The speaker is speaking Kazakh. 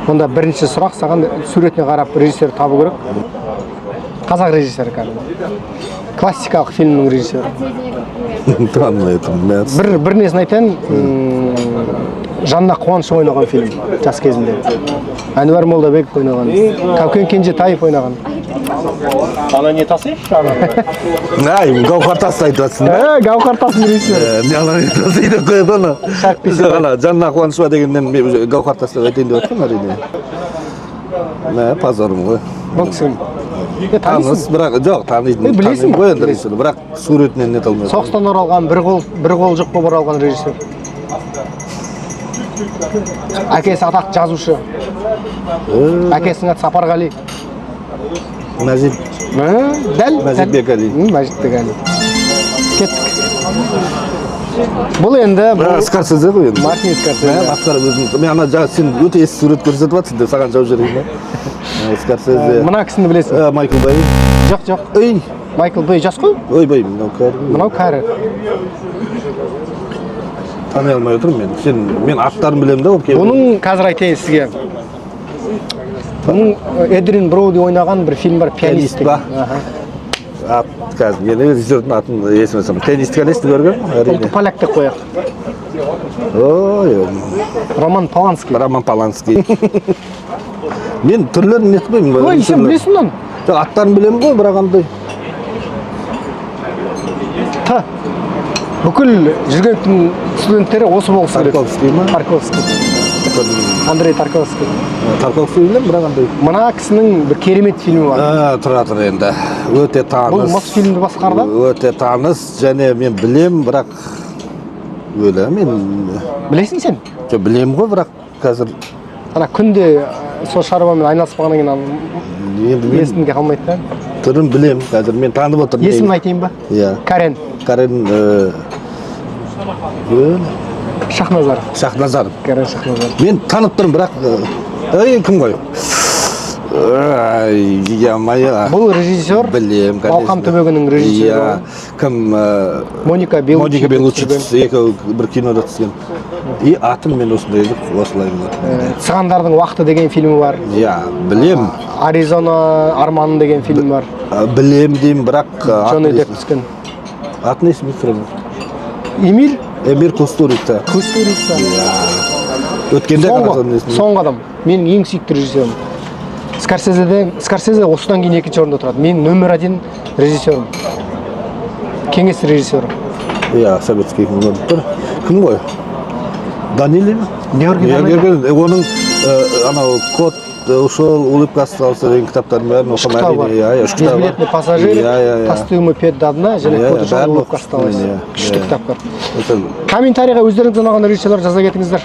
Онда бірінші сұрақ саған: суретіне қарап режиссер табу керек. Қазақ режиссері, кәдімгі классикалық фильмнің режиссері. Танымай отырмын. Бір несін айтайын: Жанна Қуанышева ойнаған фильм жас кезінде, Әнуар Молдабеков ойнаған, Кәукен Кенжетаев ойнаған. Ана не тасишы ана. Ай, Гауһар тасты айтып жатсың ба? Ә, Гауһар тастың режиссері. Не, ана не тасиды деп қояды ана. Шарк Бейсенбаев. Жоқ, ана Жанна Қуанышева дегеннен мен уже Гауһар тас деп айтайын деп жатырмын, әрине. Мә, позорым ғой. Бұл кісі кім? Е, Таныс, танисың. бірақ жоқ, танитын. Е, білесің. Танимын ғой енді режиссерді, бірақ суретінен нете алмай. Соғыстан оралған, бір қол жоқ болып оралған режиссер. Әкесі атақты жазушы. Әкесінің аты Сапарғали. Мәжит. Мә, дәл. Мәжит Бекәли. Мәжит Бекәли. Кеттік. Бұл енді бұл Скорсезе ғой енді. Мартин Скорсезе. Мә, масқара өзім. Мен ана жаңа сен өте есті сурет көрсетіп жатрсың деп саған жауап жіберейін ба? Скорсезе. Мына кісіні білесің. Майкл Бэй. Жоқ. Ей, Майкл Бэй жас қой. Ойбай, мынау кәрі. Мынау кәрі. Тани алмай отырмын мен. Сен, мен аттарын білемін да ол кейбір. Бұның, қазір айтайын сізге. Бұның Эдриан Броуди ойнаған бір фильм бар, «Пианист» «Пианист» па? деген. Аха. Ат қазір мен режиссердің атын есіме салмын. «Пианист», конечно, көргенмін, әрине. Ұлты поляк деп қояйық. Ой, Роман Поланский. Роман Поланский. Мен түрлерін нетпеймін. Ой, сен білесің оны. Жоқ, аттарын білемін ғой, бірақ андай. Т. Бүкіл Жүргеновтің студенттері осы болғысы келеді. Тарковский ма? Тарковский. Андрей Тарковский. Тарковский білемін, бірақ андай. Мына кісінің бір керемет фильмі бар. А, тұра тұр енді. Өте таныс. Бұл Мосфильмді басқарды. Өте таныс және мен білем, бірақ өлі мен. Білесің сен? Жоқ, білемін ғой, бірақ қазір Ана күнде сол шаруамен айналыспағаннан кейін ана енді мен есімде қалмайды да. түрін білемін, қазір мен танып отырмын. Есімін айтайын ба? Иә. Карен. Карен өлі. Шахназар. Шахназаров. Карен Шахназар. Мен танып тұрмын, бірақ ей, кім ғой? Ай, я-моя. Бұл режиссер Білем, конечно. «Балқан түбегінің» режиссері. Иә, кім? Моника Белуччи. Моника Белуччи екеуі бір кинода түскен. И атым мен осындай едік, осылай болады. «Цығандардың уақыты» деген фильмі бар. Иә, білем. «Аризона арманы» деген фильм бар. Білем деймін, бірақ Джонни атын Депп түскен. Атын есіме түсіре. Эмир Эмир Кустурица. Кустурица. Иә. Өткенде ғана Соңғы, соның есіме. соңғы адам. Менің ең сүйікті режиссерім. Скорсезеден, Скорсезе осыдан кейін екінші орында тұрады. Менің номер один режиссерім. Кеңес режиссері. Иә, советский кім көрініп тұр. Кім ғой? Данилин? Георгий Иә, Данелия. Георгий, оның анау «Кот ушел, улыбка остался» деген кітаптардың бәрін Үш оқығанмын, кітабы бар. әрине. Иә, үш кітабы бар. «Безбилетный пассажир», Иә, иә, иә. «Тоскуем петь до дна» және Иә, «Кот ушел, бәрін улыбка оқып осталась». шықтым мен, иә. Күшті Иә. кітаптар. Это Комментарийға өздеріңіз ұнаған режиссерлар жаза кетіңіздер.